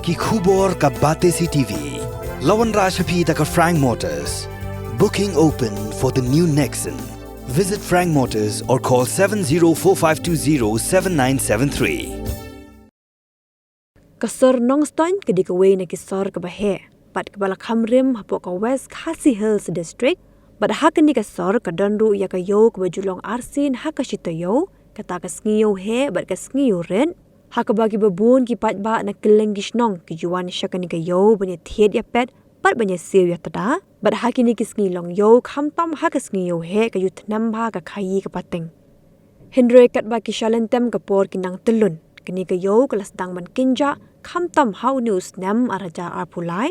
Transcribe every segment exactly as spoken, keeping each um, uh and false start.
Ki khubor ka Batesi T V. La wanrah sha phi da ka Frank Motors. Booking open for the new Nexon. Visit Frank Motors or call seven zero four five two zero seven nine seven three. Ka sor Nongstoiñ ka dei kawei na ki sor kaba heh bad kaba la kham rim hapoh ka West Khasi Hills District. Bad ha kane ka sor ka don ruh ïa ka ïew kaba ju long arsien ha ka shi taïew, kata ka sngi ïew heh bad ka sngi ïew rit. Ha kaba kiba bun ki paidbah na kylleng ki shnong ki ju wan sha kane ka ïew ban ïa thied ïa pet bad ban ïa siew ïa tda. Bad ha kine ki sngi long ïew khamtam ha ka sngi ïew heh ka ju thnem bha ka khaïi ka pateng. Hynrei katba ki sha lyntem ka por ki nang tyllun, kane ka ïew ka la sdang ban kynjah khamtam ha une u snem ar hajar arphew lai.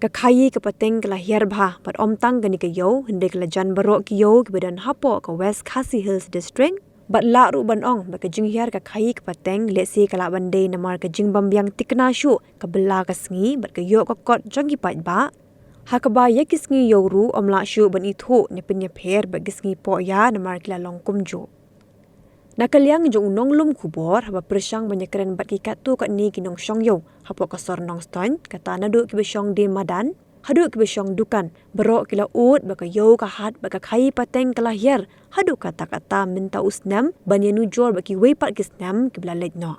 Ka khaïi ka pateng ka la hiar bha bad ym tang kane ka ïew hynrei ka la jan baroh ki ïew kiba don hapoh ka West Khasi Hills District. Bad lah ruh ban ong ba ka jinghiar ka khaïi ka pateng lehse ka lah ban dei namar ka jingbym biang thikna shuh ka bylla ka sngi bad ka ïoh ka kot jong ki paidbah. Ha kaba ïa ki sngi ïew ruh ym lah shuh ban ithuh ne pynïapher bad ki sngi pohïa namar ki la long kumjuh. Na ka liang jong u nonglum khubor haba pyrshang ban ïakren bad ki katto katne ki nongshong ïew hapoh ka sor Nongstoiñ, kata naduh kiba shong die madan haduh kiba shong dukan, baroh ki la ud ba ka ïew ka hat bad ka khaïi pateng ka la hiar haduh katta katta mynta u snem ban ïanujor bad kiwei pat ki snem kiba la leit noh.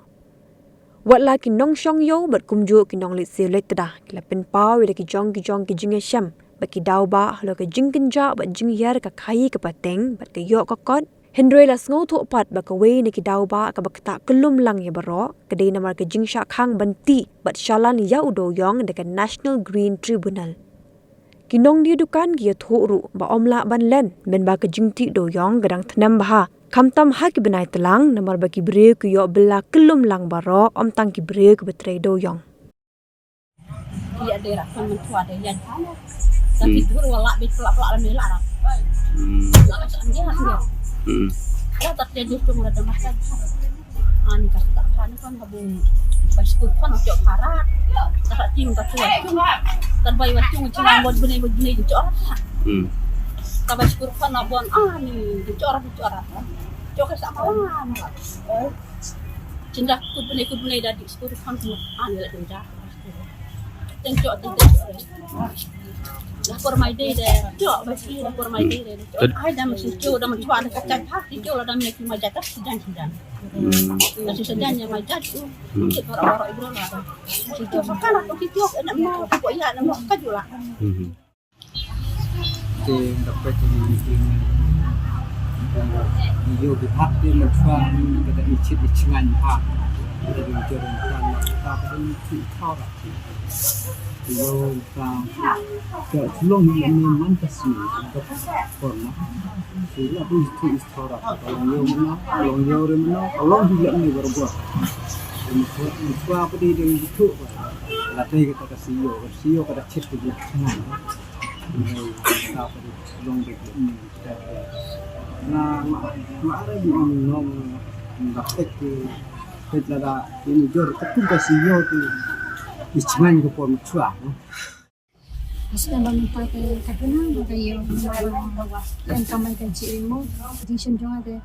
Wat la ki nongshong ïew bad kumjuh ki nongleit siew leit tda ki la pynpaw ïa la ki jong ki jong ki jingïashem bad ki daw bah halor ka jingkynjah bad jinghiar ka khaïi ka pateng bad ka ïoh ka kot. Hynrei la sngewthuh pat ba kawei na ki daw bah kaba ktah kyllum lang ïa baroh ka dei namar ka jingshah khang ban tih bad shalan ïa u dewïong da ka National Green Tribunal. Ki nongdie dukan ki ïathuh ruh ba ym lah ban len mynba ka jingtih dewïong ka dang thnem bha khamtam ha ki bnai tlang namar ba ki briew ki ïoh bylla kyllum lang baroh, ym tang ki briew kiba trei dewïong. Ïa dei ra kan mentua dei ïa. Tapi Hmm. tur wala bit pelak-pelak lam ila ra. Hmm. Pelak kat dia dia. Hmm. Ada tak dia jujung ada makan. Ani kata tak kan kan habung. Pas ku kan cok parat. Tak tim tak tu. Terbaik waktu cuma buat bini buat bini cok. Hmm. Tapi syukur kan abon ani cok cok. Cok ke sama. Cinta ku bini ku bini dah di syukur kan ani lah cinta. Teng cok teng cok. Lapor mai dei dei. Cok basi lapor mai dei dei. Cok ai dah mesti cok dah mentua dah kacang ha. Cok lah dah mesti mai jaga sidang sidang. Hmm. Nasi sedang yang mai jat tu. Hmm. Cik orang-orang ibu lah. Cik tu makan aku cik tu nak mau tak buat ya nak mau kaju lah. Hmm. Te dapat jadi meeting. Yo di hati mentua kita icit icingan ha. Kita di jor kan kita pun cik kau. Yo ta ka long ni man ta si ka por na. Si la tu tu Thora, ka long ïew mynno, ka long ïew re mynno, ka long hi lem ni barabor. Mynshwa, mynshwa pat dei dei ithuh pat. La dei kata ka C E O, ka C E O kata chit ka jingthngan. Ka pat dei long dei lem ni. Na ma, ma are di ong nong da pek ki, pek lada ini jor ka tu ka C E O tu. Ichman ka por mynshwa. Sdang ba mynta te ka duna ba ka ïew ba ka em kamai kajih mo. Jingshim jong nga te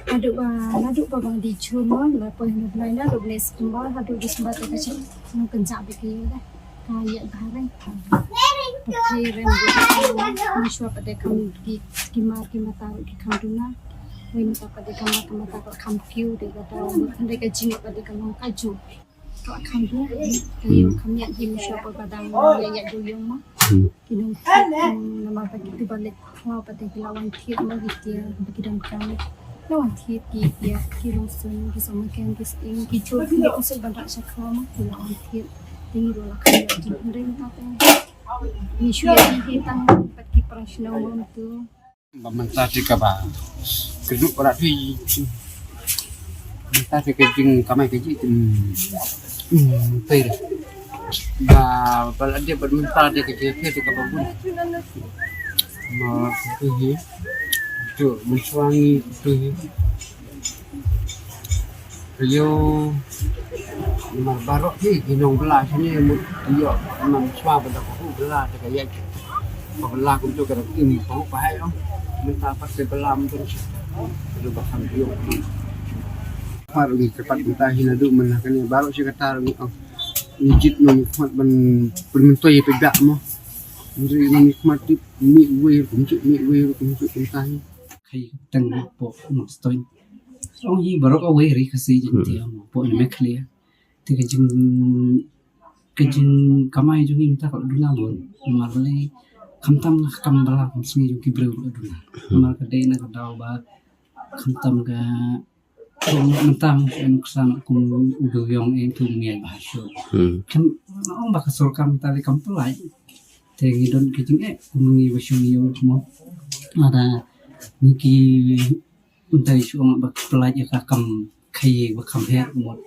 naduh ba, naduh ba ba dei jhur mo, la poi na Blai naduh Blai September haduh December te ka shim nongkynjah ba ka ïew te ka ïaid bha re. Ka thei rem ba ka mynshuwa pat te kham ki, ki mar ki mata ruh ki kham duna. Wei mata pat te ka mar ka mata ka kham kiew te ka ta, hynrei ka jingïaid pat te ka long kajuh. Ka kham duna, ka ïew kham ïaid hi mynshuwa pat ba dang ïaid ïaid dewïong mo. Ki nongthied, namar ba kito ba leit khraw pat te ki la wan thied mo, ki tiar ba ki donkam. La wan thied ki tiar, ki rynsun, ki sohmynken, ki sying, ki jhur, ki ïoh suk ban rah sha khraw mo, ki la wan thied. Te ngi ruh la kham ïaid hi hynrei mynta te ngi shu ïaid hi tang pat ki para shnong mo tu. Ba mynta te kaba kyrduh para tu. Mynta te ka jingkamai kajih te, hmm, pher. Ba, ba la dep bad mynta te ka jingpher te kaba bun. Ma tu hi. Tu mynshwa ngi tu hi. Ka ïew namar baroh hi ki nongbylla shane mut ïoh namar mynshwa ba da ka hu bylla da ka ïaid. Ka bylla kumto ka da im ka hu ba hai ong. Mynta pat ka bylla mynta shi. Ka da ba kham ïoh. Par ngi ka pat mynta hi naduh mynta kane baroh shi kata ngi ong. Ngi jied nongmihkhmat ban pynmyntoi ïa paidbah mo. Hynrei nongmihkhmat tip mih wei ruh kumjuh, mih wei ruh kumjuh, kumta hi. Khai tang hapoh Nongstoiñ. Ong hi baroh kawei ri Khasi Jaiñtia mo, hapoh Meghalaya. Te ka jing, ka jingkamai jong ngi mynta ka la duna bun. Namar balei, khamtam ka kam bylla kum sngi jong ki briew ka la duna. Namar ka dei na ka daw ba khamtam ka Mynta ngan ksan kum u dewïong, eh, tu mia ba shu. Hmm. Kan ong ba ka sorkar mynta lei kam pynlait. Te ngi don ka jingeh kum ngi ba shu ngi mo. Lada ngi ki mynta shu ong ba pynlait ïa ka kam khaïi ba kham heh mo.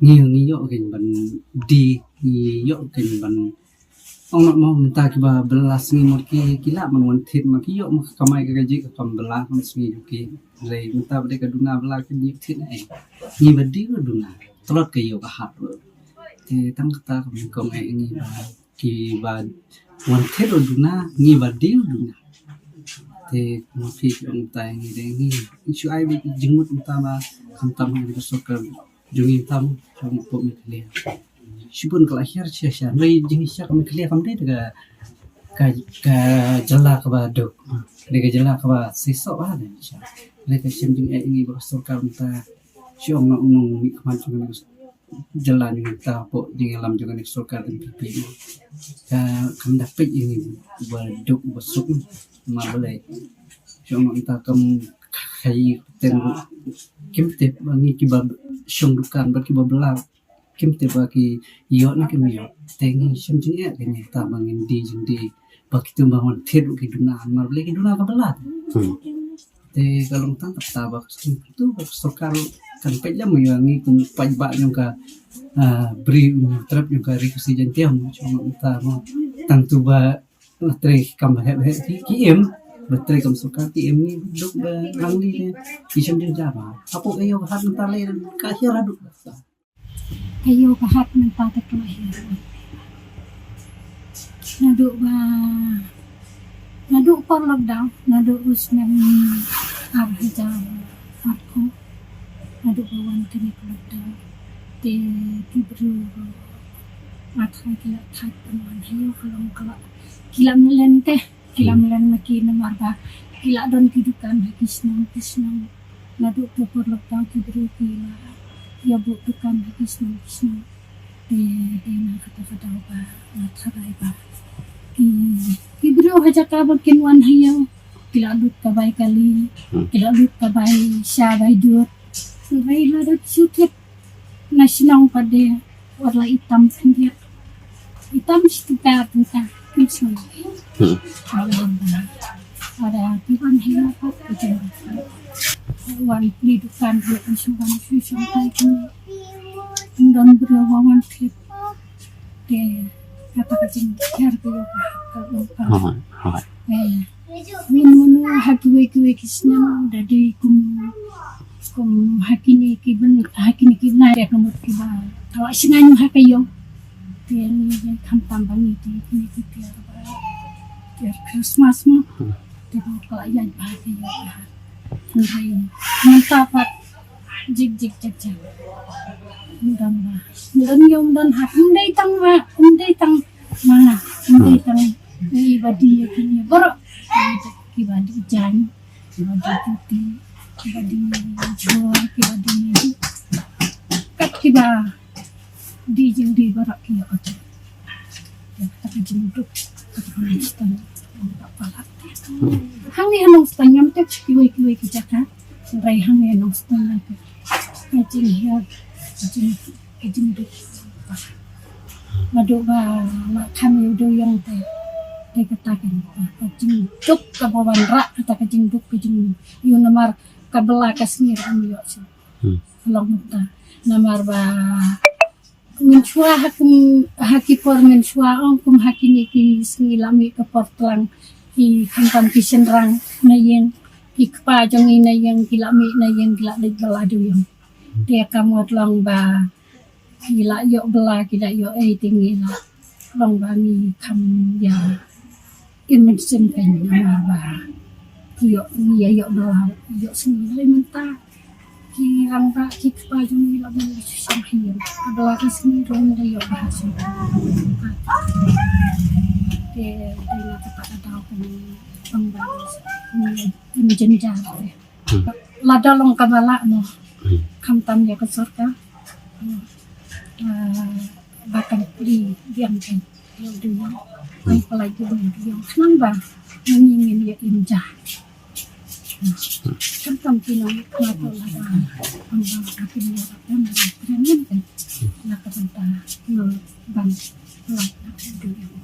Ngi ngi ïoh kein ban die, ngi ïoh kein ban Ong noh mo, mynta kiba bylla sngi mut ki, ki lah ban wan thied mo, ki ïoh mo ka kamai ka kajih ka kam bylla kam sngi jong ki. Hynrei mynta ba dei ka duna bylla ki ïoh thied na ei. Ngi ba die ruh duna. Tlot ka ïew ka hat ruh. Te tang kata ka nyngkong eh ngi ba kiba wan thied ruh duna, ngi ba die ruh duna. Te ma phi ki ong mynta ngi dei ngi. Shu ai ba jingmut mynta ba khamtam ha ka sorkar jong ngi tam, jong ngi pop Meghalaya. Shibun ka la hiar shisha, hynrei jinghiar ka Meghalaya kam dei ka, ka, ka jylla kaba duk. Dei ka jylla kaba shisha ba dei shisha. Dei ka shisha jingeh ngi ba ka sorkar mynta. Shu ong na u nongmihkhmat jong ngi jylla jong ngi ta pop jingïalam jong ngi sorkar N P P. Ka kam da peit ngi ba duk ba suk ma balei. Shu ong na mynta kam khaïi ten kim tip ba ngi kiba shong dukan bad kiba bylla kim tip ba ki ïoh ne kim ïoh. Te ngi shem jingeh kane ta ba ngin die jingdie ba kitu ba wan thied ruh ki duna namar balei ki duna ka bylla. Hmm. Te ka long tang kata ba kitu ba sorkar kan peit lem ïa ngi kum paidbah jong ka, ah, Bri u Hynñiewtrep jong ka Ri Khasi Jaiñtia mo, shu ong na mynta mo. Tang tu ba la trei kam heh heh ki, ki im, ba trei kam sorkar ki im ngi duk ba lang li ne ki shem jingja ba. Hapoh ka ïew ka hat mynta lei ka hiar haduh ba sa. Ka ïew ka hat mynta te ka la hiar. Naduh ba, naduh por lockdown, naduh u snem ar hajar arphew, naduh ba wan kane ka lockdown. Te ki briew ruh nga tharai ki la thait ban wan ha ïew ka long ka la, ki la mlien te. Ki la mlien ma ki namar ba ki la don ki dukan ha ki shnong ki shnong. Naduh tu por lockdown ki briew ki la ïa buh dukan ha ki shnong ki shnong. Te dei na kata ka daw ba nga tharai ba ki, ki briew ha jaka ba kin wan ha ïew ki la lut ka bai kali, ki la lut ka bai sha bai dud. Hynrei lada shu thied na shnong pat de wat la itam khyndiat. Itam shi tyngka tyngka kim sngewbha. Hmm. Lada ki wan ha ïew pat ki jong wan plie dukan ruh kim sngewbha shu shong tai kim don briew ba wan thied. Te kata ka jinghiar ka ïew ka hat ka long ka. Hooid, hooid. Eh. Mano mano ha kiwei kiwei ki snem da dei kum, kum ha kine ki bynta, ha kine ki bnai ka mut kiba thaw sngewbha ha ka ïew. Te ngi khamtam ba ngi te kine ki tiar ba tiar Christmas mo. Te ba ka la ïaid ba ha ka ïew ka hat. Hynrei mynta pat jik jik jak jak. Ym don ba, ym don ïew, ym don hat, ym dei tang ma, ym dei tang ma nga, ym dei tang ngi ba die ïa kine baroh. Kiba die jaiñ, kiba die juti, kiba die jhur, kiba die kat kiba die jingdie baroh ki ïoh. Ïa kata ka jingduk kata ka Nongstoiñ. Hangne ha Nongstoiñ ngam tip kiwei kiwei ki jaka. Hynrei hangne ha Nongstoiñ ngam tip. Ka jinghiar, ka jing, ka jingduk. Naduh ba la kham ïa u dewïong te, te kata ka, ka jingduk kaba wanrah, kata ka jingduk ka jing, ïa namar ka bylla ka sngi ruh ym ïoh shuh. Hmm. Long mynta namar ba mynshuwa ha kum, ha ki por mynshuwa ong kum ha kine ki sngi la mih ka por tlang ki khamtam ki shynrang na ïing, ki kpa jong ngi na ïing ki la mih na ïing ki la leit bylla dewïong. Te ka mut long ba ki la ïoh bylla ki la ïoh ei te ngi la long ba ngi kham ïa im mynsiem kein namar ba ki ïoh, ngi ïa ïoh bylla ïoh sngi lei mynta. Ki rangbah ki kpa jong ngi la bun shisha hi. Ka Blai ka sngi ruh da ïoh bha shisha. Te dei na kata ka daw kane rangbah kane im jynjar te. Hmm. Lada long kaba lah mo. Hmm. Khamtam ïa ka sorkar. Hmm. Ah, ba kan plie biang kan. Ïa u dei ïa. Kan plie biang ïa u dei ïa. Khnang ba ngi ngin ïa im ja. Khamtam ki nong ma to la ba. Khamtam ka plie ïa ba kan ïa kan. Na ka bynta ngi ban plie ïa u dei ïa.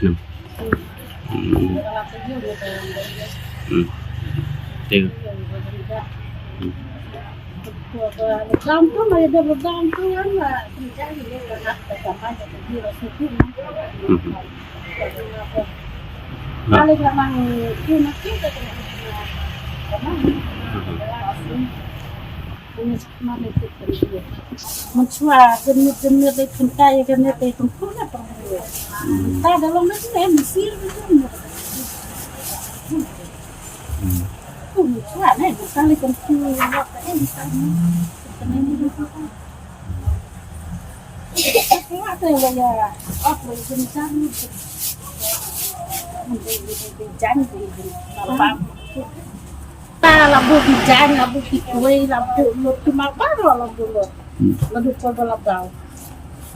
Hmm. Hmm. Te. Hmm. Mynshuwa ka nit ka nit lei pynta ïa ka nit lei pynkhun na pynkhun. Mynta da long na sien mynsiem. Mynshuwa ne ka lei pynkhun ïa ka. Ta la buh ki jaiñ, la buh ki kwai, la buh lut ki mar baroh la buh lut. Hmm. La buh por ba la daw.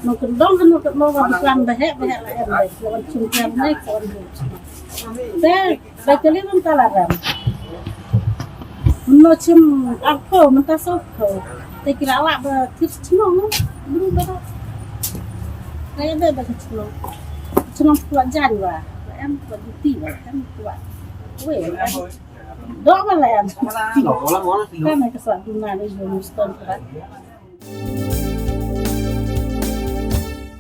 Nong kyndong hano kyndong ba buh kan ba heh ba heh la em ba la wan chim jaiñ ne ka wan buh. Te ba kali ban ta la rem. Nong chim arphew mynta sawphew. Te ki la lah ba thir chnong bru ba da. Te ba ba chnong. Chnong kwah jaiñ ba. Em kwah juti ba em kwah. Wei. Dok ba la em. Kan ka sa duna ni yo muston ba.